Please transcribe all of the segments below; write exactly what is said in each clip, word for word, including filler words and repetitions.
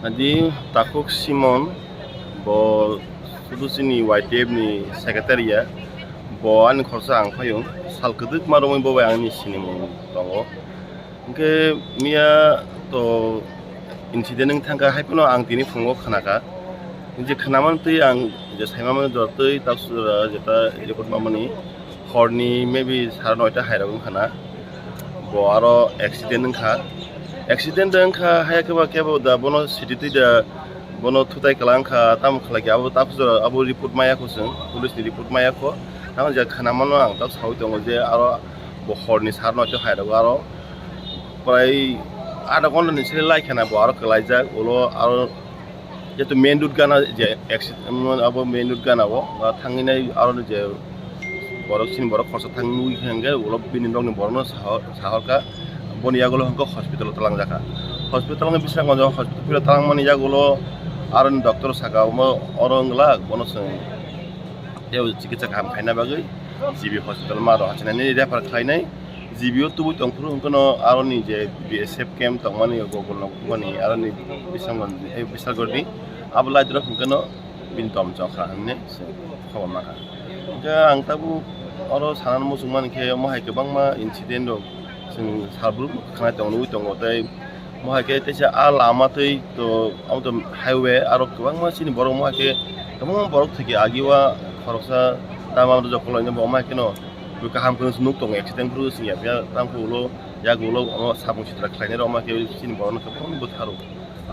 Adi Takhuk Simon, bo sudu chini Y T F ni secretary ya, bo ani khorsa ang phaiyung, sal kwdwkma romwi bo bai ani sinimung tongo. Hwnkhe miya to incident wng thangkha, hai phano ang tini phungo khnakha. Je khnaman twi ang je saimamani jotoi taksura jeta record mamani horni maybe sare noita hairok wngkha na. Bo aro accident wngkha. Accident wngkha, haya khe ba kebo da bono sititwi da bono thutai kwlang kha, tamo khlai khe abo taksura abo report maya kho chwng, police ni report maya kho. Tamo je khna mano ang tak saui tongo je aro bo horni sare noita hairok aro prai adha ghonta ni simi lai khana bo aro kwlaijak, ulo aro jeto main road gana je accident, abo main road gana o, ba thangwi nai aro je borok chini borok khorsa thang nugwi khe hwnkhe ulo bini nokni borokno sahor-, sahorkha, boni yagulo hwnkhe hospital o twlangjakha. Hospital o bisingtwi hospital phiro twlangmani yagulo aroni doctor saka omo oro wng glak, bono chwng tei o chikitsa kaham khaina bagwi G B hospital ma rw hachinani refer khlainai. G B o tubui tongphuru hwnkhe no aroni je B S F camp tongmani Gogolno mani aroni Bisramganj, eh, Bisramganj ni abo light rok hwnkhe no bini tom chokha hwnwi se khobor mankha. Hwnkhe ang tabuk oro sanani muchung mankhe omo hai kwbangma incident rok chwng salbrum khnai tongo, nugwi tongo tei Omo hai khe teisa a lama twi to, abo to highway, aro kwbangma chini borok omo hai khe kwbangma borok thwikhe agi o khoroksa tamo rwjak khwlaino bo omo hai kheno kaham kheno se nuk tongo, accident phuru se yapya tamo ulo yak ulo omo samung sitra khlainai rok omo hai khe chini borokno kwbangma bwtharo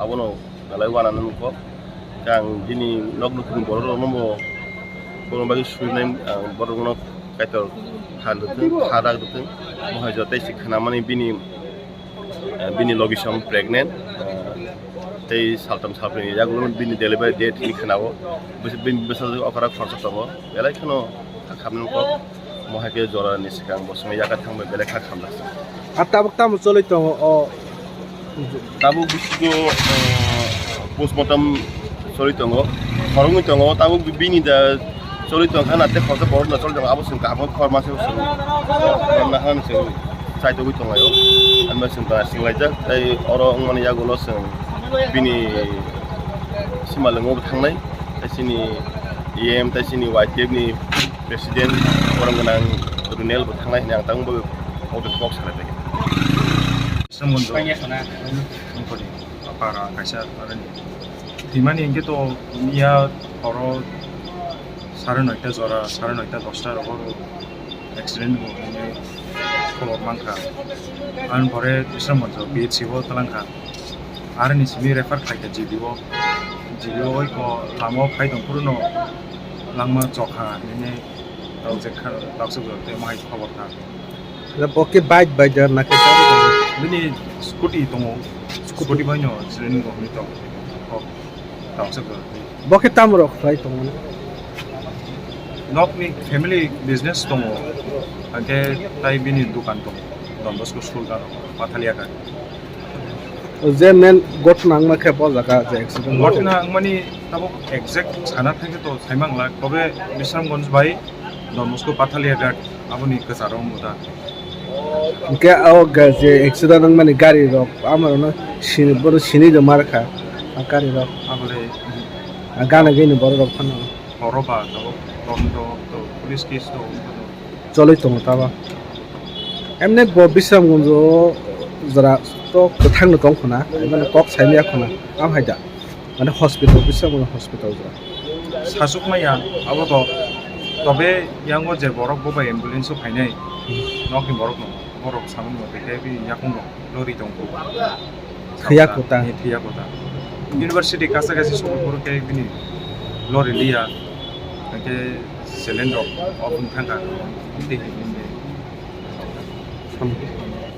abono belai uanano nukho. Khe ang bini nok nukhungni borok rokno bo borok bagwi surinai ang borokno Kaitor phan rwthwng, phan rak rwthwng, omo hai joto tei se khnamani bini eh, bini logi song pregnant, eh, tei saltham salbrwi ni yagulo bini delivery date hinwi khwnao. Bini bwsajwk okra khoroksa tongo, belai kheno kha khamnai kok. Omo hai khe jora ni swkang bo swngwi yakarwi thangbai belai kha khamjak. A tabuk tamo choli tongo o? Tabuk bisigo, eh, postmortem choli tongo, khoroknwi tongo, tabuk bini da choli tongkha na tei khoroksa borok da choli tongo, abo chwng kaham khe khorma se chwng khorokna hwnwi chwng chaitugwi tonglai o. Ani bai chwng da swnglaijak tei oro wngmani yagulo chwng bini simalwngo bo thangnai tei chini E M tei chini Y T F ni president borok gwnang Runel bo thangnai hwnwi ang tabuk bo kok sanai. Samung do. Para kaisa aroni. Timani hingke to miya oro sare noita jora, sare noita dosta rogo accident bo hwnwi khobor mankha. Ani pore Bisramganj B H C o twlangkha. Aroni simi refer khlaikha G B o. G B o oi ko lama o phai tong phuru no langma chokha hinwi tawjak kha, tawsok rok tei omo hai khobor kha. Bo khe bike bai da na khe gari bai? Bini scooty tongo, scooty bai no accident wngwi tongo. Kok tawsok rok. Bo khe tamo rok khlai tongo? Nokni family business tongo, hwnkhe tai bini dukan tongo, Don Bosco school gana, Pathalia gana. Je main ghotona wngma khe bo jaga je accident. Ghotona wngmani tabuk exact sana thangkhe to saimang lak, tobe Bisramganj bai Don Bosco Pathalia ghat aboni kwcharo wngmota. Hwnkhe o ga-, je accident wngmani gari rok amorokno sini, bono sini rwma rwkha a gari rok. Abole a gana gini borok rok phano. Oro ba tabuk tom to, to police case to. Choli tongo tabo. Emne bo Bisramganj o jora to kwthang no tong khuna, emne kok saimaya khuna, am hai da. Mane hospital, Bisramganj hospital jora. Sasuk maya, abo to, tobe yango je borok bo bai ambulance o phainai, nokni borok no, borok samung no, tei bi yakung no, lori tong kho. Thwiya kota. Ni thwiya kota. University kasa kasi sokol phuru khe bini lori liya, hwnkhe cylinder rok off wng thangkha, tei hai bini.